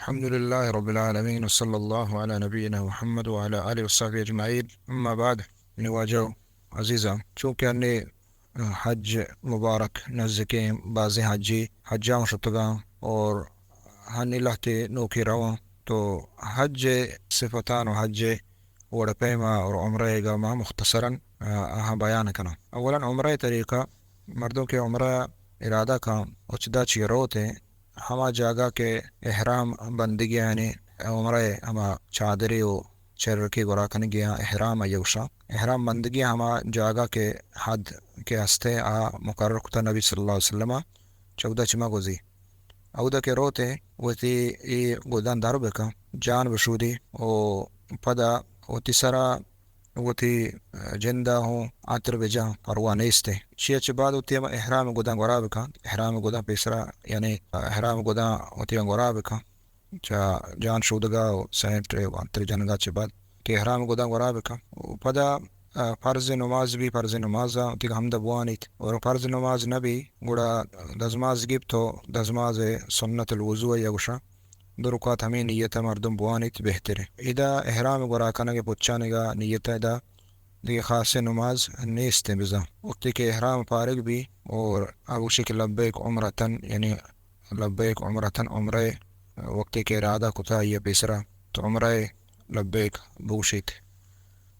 الحمد لله رب العالمين، وصلى الله على نبينا محمد وعلى آله وصحبه أجمعين. أما بعد، منی واجہ و عزیزاں، چونکہ انی حج مبارک نزیکیں، بازیں حجی حجاں شتگاں اور ہنی لہتے نوکی رواں، تو حج صفتان و حج وڑ پیما اور عمرہ گا ما مختصراً، آ، آہاں بیان کناں۔ اولاً عمرہ طریقہ، مردم کہ عمرہ ارادہ کن، اچدا چی روت ہیں، ہما جاگہ کہ احرام بندگی، یعنی عمرہ ہما چادری و چرکی گورا کنگی آں، احرام آئی گوشاں۔ احرام بندگی ہما جاگہ کہ حد کہ ہستے آ مقرر کتا نبی صلی اللہ علیہ وسلم، چودا چما گوزی۔ اودا کہ روتے وتی اے گداں در بکن، جان بشودی و پدا وتی سرا وتی جندا ہوں عطر بجاں، پرواہ نیستے۔ چیا چہ بعد وتی ہم احرام گداں گورا بکن، احرام گداں پیسرا، یعنی احرام گداں وتی ہم گورا بکن۔ چہ جان شودگا و سینٹ و عطر جنگا چہ بعد کہ احرام گداں گورا بکن۔ و پدا، آ، فرض نماز بی، فرض نمازا وتی ہمدا بوانیت۔ اور فرض نماز نبی، گڑا دزماز گپت و دزماز سنت الوضو یا گوشاں۔ دو رکعت ہمے نیت ء مردم بوانیت بہتر انت۔ ادا احرام گورا کنگ ء پچانگا نیت ء ادا دگہ خاصیں نماز نیست انت بزاں۔ وقتی کہ احرام فارغ بی اور آ گوشی کہ لبیک عمرتن، یعنی لبیک عمرتن، عمرہ وقتی کہ ارادہ کتا یا پیسرا تو عمرہ لبیک بگوشیت۔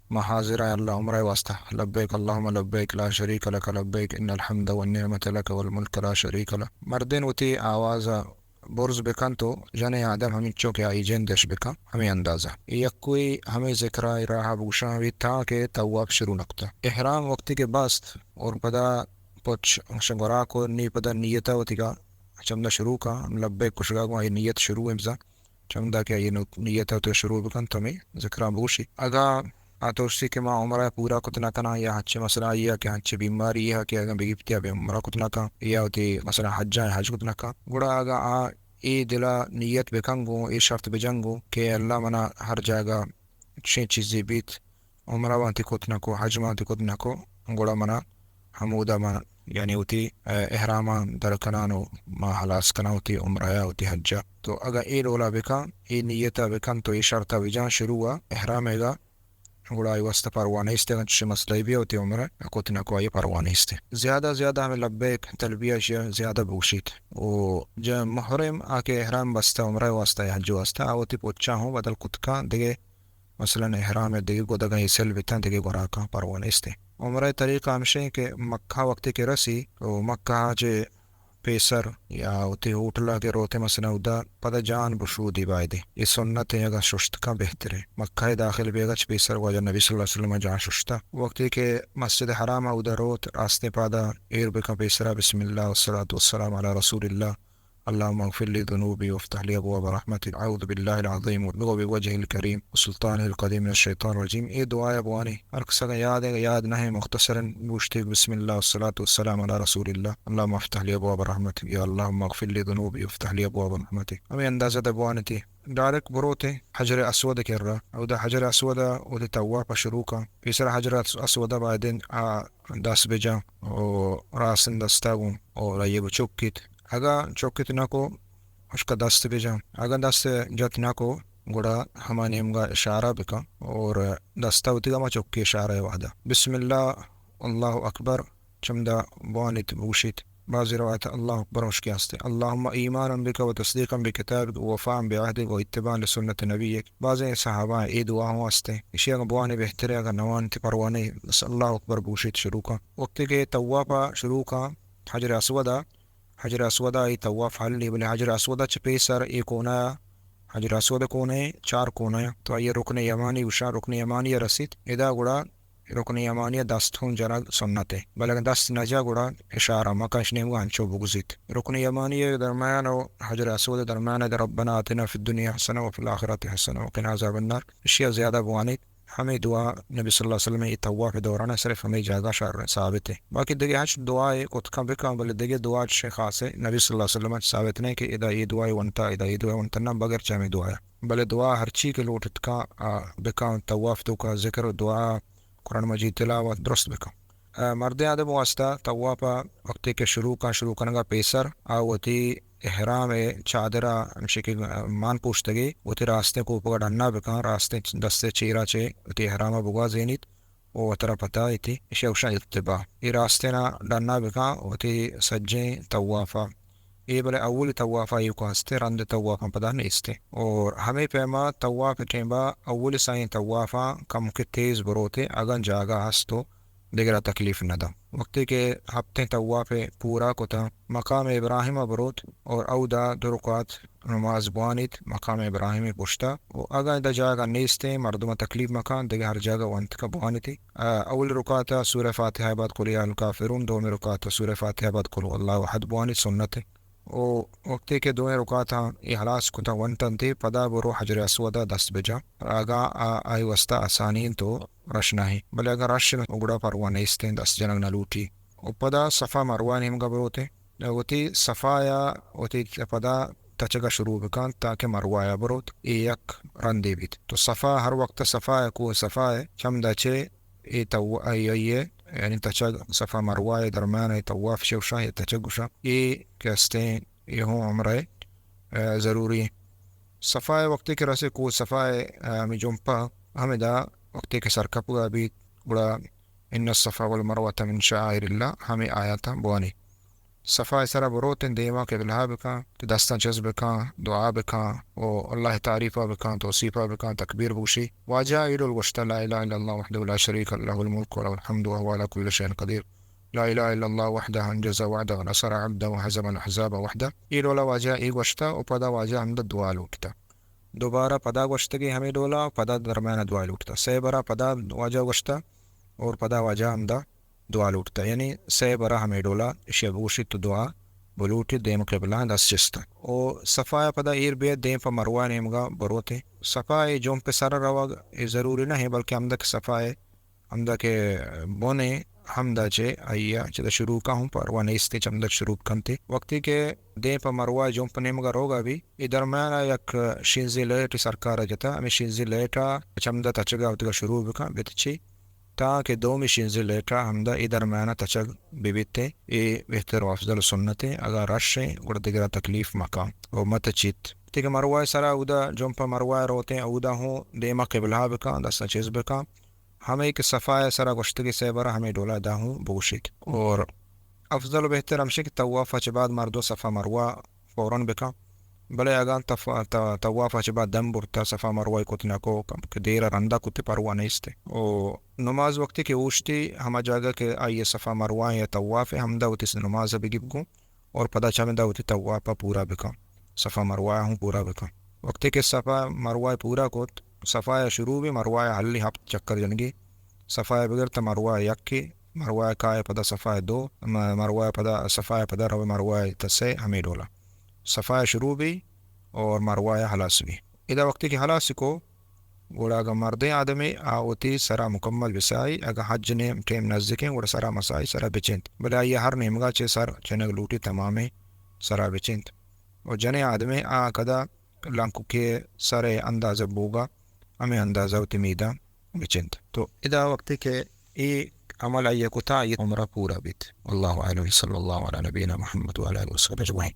ما حاضر ہیں اللہ عمرہ واسطہ۔ لبیک اللہم لبیک لا شریک لک لبیک ان الحمد والنعمت لک والملک لا شریک لک۔ مردین وتی آواز برز بکنت و جنیں آدم ہمینچو کہ آئی جند اش بکن، ہمے اندازہ۔ اے یکوئی ہمے ذکرا اے راہا بگوشاں، وی تاں کہ طواف شروع نکتا۔ احرام وقتی کہ بست اور پدا پچ گورا کو، نی پدا نیتا وتیگا چمدا شروع کا، لبیک کشگا گوں آئی نیت شروع امزا۔ چمدا کہ آئی نو-، نیت تو شروع بکن تو ہمے ذکرا بگوشی۔ اگا آ تو گوشتی کہ ما عمرہ پورا کت نہ کناں یا ہنچیں مسئلہ آئی ء کہ ہنچیں بیماری ء کہ اگاں بگیپتی ء بے عمرہ کت نہ کن یا وتی مثلاً حجاں حج کت نہ کن، گڑا اگاں آ اے دل ء نیت بکن گوں اے شرط بجن گوں کہ اللہ منا ہر جاگہ چشیں چیزے بیت، عمرہ وانتی کت نہ کو، حج وانتی کت نہ کو، گڑا منا ہمودا من یعنی وتی، ء، احراماں در کنان و ما ہلاس کناں وتی عمرہ ء وتی حج ء۔ تو اگاں اے ڈولا بکن، اے نیت ء بکن تو اے شرط ء بجان شروع ء احرام ء گا گڑا آئی واسطہ پرواہ نیست، اگاں چشیں مسئلہ بیا وتی عمر ء کت نہ کو آئی پرواہ نیست۔ زیادہ زیادہ ہمیں لبیک تلبیہ اشیا زیادہ بگوشیت۔ و جہ محرم آ کہ احرام بستہ عمرہ واسطہ یا حج واسطہ، آ وتی پوچاں ہوں بدل کت کن، دگہ مثلاً احرام ء دگہ گدگاں ایسل بتاں، دگہ گوراکاں پرواہ نیست۔ عمرہ طریقہ ہمشیں کہ مکہ وقتی کہ رسی و مکہ چہ پیسر یا وتی ہوٹل ء کہ روت مثلاً اودا پدا جان بشودی بایدیں۔ اے سنت ایں، اگاں ششت کن بہتر ایں۔ مکہ ء داخل بیگا چہ پیسر واجہ نبی صلی اللہ علیہ وسلم ء جان ششتا۔ وقتی کہ مسجد حرام ء اودا روت، راستیں پادا ایر بکن پیسرا، بسم اللہ والصلاة والسلام علی رسول اللہ، اللهم اغفر لي ذنوبي وافتح لي ابواب رحمتك، اعوذ بالله العظيم وبوجهه الكريم وسلطانه القديم من الشيطان الرجيم۔ اے دعا ء بوانی۔ ہر کس اگاں یاد ایں، یاد نہ ایں، مختصراً گوشتی، بسم اللہ والصلاة والسلام علی رسول اللہ، اللهم افتح لي ابواب رحمتك، یا اللهم اغفر لي ذنوبي وافتح لي ابواب رحمتك۔ ہمے اندازہ ء بوانتی۔ ڈائریکٹ بروتے حجر اسود ء کرا، اودا حجر اسود ء اودا طواف ء شروع کن۔ پیسر حجر اس-، اسود ء بایدیں آ دست بجن و راستیں دستا گوں اور آئی ء بچکیت۔ اگاں چکیت نہ کو، اشکا دست بجن۔ اگاں دست جت نہ کو، گڑا ہما نیمگا اشارہ بکن اور دستا وتیگا ہما چکی اشارہ وہدا۔ بسم اللہ، اللہ اکبر، چمدا بوانیت، بگوشیت۔ بعضی روایت اللہ اکبر اشکی ہستے۔ اللهم ایمانا بك وتصدیقا بكتابك ووفاء بعهدك واتباعا لسنة نبيك۔ بعضی صحابہ اے دعا ہوں ہستے۔ اشی اگاں بوانے بہترے، اگاں نوانتی پروانے، بس اللہ اکبر بگوشیت شروع کن۔ وقتی کہ طواف شروع کن، حجر اسود ء، حجر اسود ء اے طواف حل نی، بلے حجر اسود ء چہ پیسر اے کونا، حجر اسود ء کونے چار کونا، تو آئی ء رکن یمانی گوشاں، رکن یمانی ء رسیت، ادا گڑا رکن یمانی ء دست ہوں جنگ سنت ء، بلے اگاں دست نہ جا گڑا اشارہ مکن، اش نیمگا انچو بگزیت۔ رکن یمانی ء درمیان و حجر اسود ء درمیان ء ربنا آتنا فی الدنیا حسنة وفی الآخرة حسنة وقنا عذاب النار، اشی ء زیادہ بوانیت۔ ہمے دعا نبی صلی اللہ علیہ وسلم ء اے طواف ء دوران ء صرف ہمے جاگہ شر ثابت انت۔ باقی دگہ ہنچ دعائے کت کن بکن، بلے دگہ دعا چشیں خاصے نبی صلی اللہ علیہ وسلم ء ثابت نہ کہ ادا اے دعائے ونتا، ادا اے دعائے ونتا، نہ بغیر چہ ہمے دعا ء۔ بلے دعا ہرچی کہ لوٹت کن، آ، بکن، طواف توکا ذکر و دعا، قرآن مجید تلاوت درست بکن۔ آ، مردیں آدم واسطہ طواف ءَ وقتی کہ شروع کن، شروع کنگ ءَ پیسر آ وتی احرام ءِ چادر ءَ ہمشی کہ مان پوشتگی، وتی راستیں کوپگ ءَ ڈنا بکن، راستیں دست ءِ چیرا چہ وتی احرام ءَ بگوازینیت و وترا پتائیتی، ایشی ءَ گوشاں التباء۔ اے راستیں ءَ ڈنا بکن وتی سجیں طواف ءَ۔ اے بلے اولی طواف ءَ ایوک ہستے، رند طواف ءَ پدا نیستے۔ اور ہمے پیما طواف ءِ ٹیمبا اولی سئیں طواف ءَ کمکے تیز بروتے، اگاں جاگہ ہست و دگرا تکلیف نہ داں۔ وقتی کہ ہپتیں طواف ءَ پورا کتاں، مقام ابراہیم ءَ بروت اور اودا دو رکعت نماز بوانیت مقام ابراہیم ءِ پشتا۔ و اگاں ادا جاگہ نیستیں، مردم ءَ تکلیف مکن، دگہ ہر جاگہ وانتکا بوانیتی۔ آ، اولی رکعت ءَ سورہ فاتحہ ءَ بعد قل یا الکافرون، دومی رکعت ءَ سورہ فاتحہ ءَ بعد قل هو الله احد بوانیت، سنت۔ و وقتی کہ دوئیں رکعتاں اے ہلاس کتاں ونتنتی، پدا برو حجر اسود ءَ دست بجا۔ اگاں آ، آئی واسطہ آسانی انت و رش نہ انت۔ بلے اگاں رش انت، گڑا پرواہ نیستیں، دست جنگ نہ لوٹی۔ و پدا صفا مروہ نیمگا بروتے۔ وتی صفا یا وتی پدا تچگا شروع بکن تاکہ مروہ ءَ بروت، اے یک رندے بیت۔ تو صفا ہر وقت صفا ءَ، کوہ صفا ءَ چمدا چہ اے تو-، اے، اے، اے، یعنی تچگ، صفا مروہ ءِ درمیان ءَ طواف شوشاں یا تچگ گوشاں، اے کہ استیں، اے ہوں عمرہ ءِ، اے، ضروری۔ صفا ءَ وقتی کہ رسے کوہ صفا ءَ، اے، ہمیں جمپا، ہمیں دا وقتی کہ سرکپگا بیت، گڑا ان الصفا والمروة من شعائر الله، ہمیں آیاتاں بوانی۔ صفا ءِ سرا بروتیں، دیما قبلہ بکن، دستاں چست بکن، دعا بکن و اللہ ءِ تعریفا بکن، توصیفا بکن، تکبیر بگوشی۔ واجہ ءَ اے ڈول گوشتہ، لا اله الا الله وحده لا شريك له، له الملك وله الحمد وهو على كل شيء قدير، لا اله الا الله وحده انجز وعده ونصر عبده وهزم الاحزاب وحده۔ اے ڈولا واجہ ءَ اے گوشتہ و پدا واجہ ءَ ہمدا دعا لوٹتہ۔ دوبارہ پدا گوشتگی ہمے ڈولا، پدا درمیان ءَ دعا لوٹتہ۔ سئے برا پدا واجہ ءَ گوشتہ اور پدا واجہ ءَ ہمدا دعا لوٹتہ، یعنی سئے برا ہمے ڈولا ایشی ءَ بگوشیت تو دعا بلوٹیت، دیم قبلہ ءَ دست چست۔ او صفا ءَ پدا ایر بیت، دیم پہ مروہ ءِ نیمگا بروتیں۔ صفا ءِ جمپ ءِ سرا روگ اے ضروری نہ انت، بلکہ ہمدا کہ صفا ءِ ہمدا کہ بن انت، ہمدا چہ آئی ءَ چدا شروع کن ہوں پرواہ نیستیں، چمدا شروع کنتے۔ وقتی کہ دیم پہ مروہ ءِ جمپ ءِ نیمگا روگا بی، اے درمیان ءَ یک شینزیں لہٹے سرکار ءَ جتہ، ہمے شینزیں لہٹ ءَ چمدا تچگا وتگا شروع بکن، بتچی۔ تاں کہ دومی شینزیں لہٹ ءَ ہمدا اے درمیان ءَ تچگ بہ بیتیں، اے بہتر و افضل و سنتیں۔ اگاں رش انت، گڑا دگرا تکلیف مکن و متچیت۔ وقتی کہ مروہ ءِ سرا اودا جمپ ءَ مروہ ءَ روتیں، اودا ہوں دیما قبلہ بکن، دستاں چست بکن۔ ہمے کہ صفا ءِ سرا گوشتگی سئے برا، ہمے ڈولا ادا ہوں بگوشیت۔ اور افضل و بہتر ہمشی کہ طواف ءَ چہ بعد مردم صفا مروہ فوراً بکن۔ بلے اگاں تف-، ت-، طواف ءَ چہ بعد دم برتہ، صفا مروہ کت نہ کو، کم کہ دیر ءَ رندا کت، پرواہ نیست۔ او نماز وقتی کہ اوشتی، ہما جاگہ کہ آئی ءِ صفا مروہ یا طواف انت، ہمدا وتی نماز ءَ بگیپ گوں اور پدا چمدا وتی طواف ءَ پورا بکن، صفا مروہ ءَ ہوں پورا بکن۔ وقتی کہ صفا مروہ ءَ پورا کت، صفا ءَ شروع بی، مروہ ءَ ہلی ہپت چکر جنگی، صفا ءَ بگر تا مروہ ءَ یکے، مروہ ءَ کائے پدا صفا ءَ دو، م-، مروہ ءَ پدا، صفا ءَ پدا روے مروہ ءَ تا سئے، ہمے ڈولا۔ صفا ءَ شروع بی اور مروہ ءَ ہلاس بی۔ ادا وقتی کہ ہلاس کو، گڑا اگاں مردیں آدمے آ وتی سرا مکمل بسائی، اگاں حج نیم ٹیم نزدیکیں گڑا سرا مسائی، سرا بچنت۔ بلے آئی ءَ ہر نیمگا چہ سر چنگ لوٹی تمامیں سرا بچنت۔ و جنیں آدمے آ کدا لنککے سرے اندازہ بوگا ہمے اندازہ وتی میداں بچنت۔ تو ادا وقتی کہ اے عمل آئی ءَ کتا، آئی عمرہ پورا بیت۔ واللہ اعلم، صلی اللہ علی نبینا محمد و علی آلہ و صحبہ اجمعین۔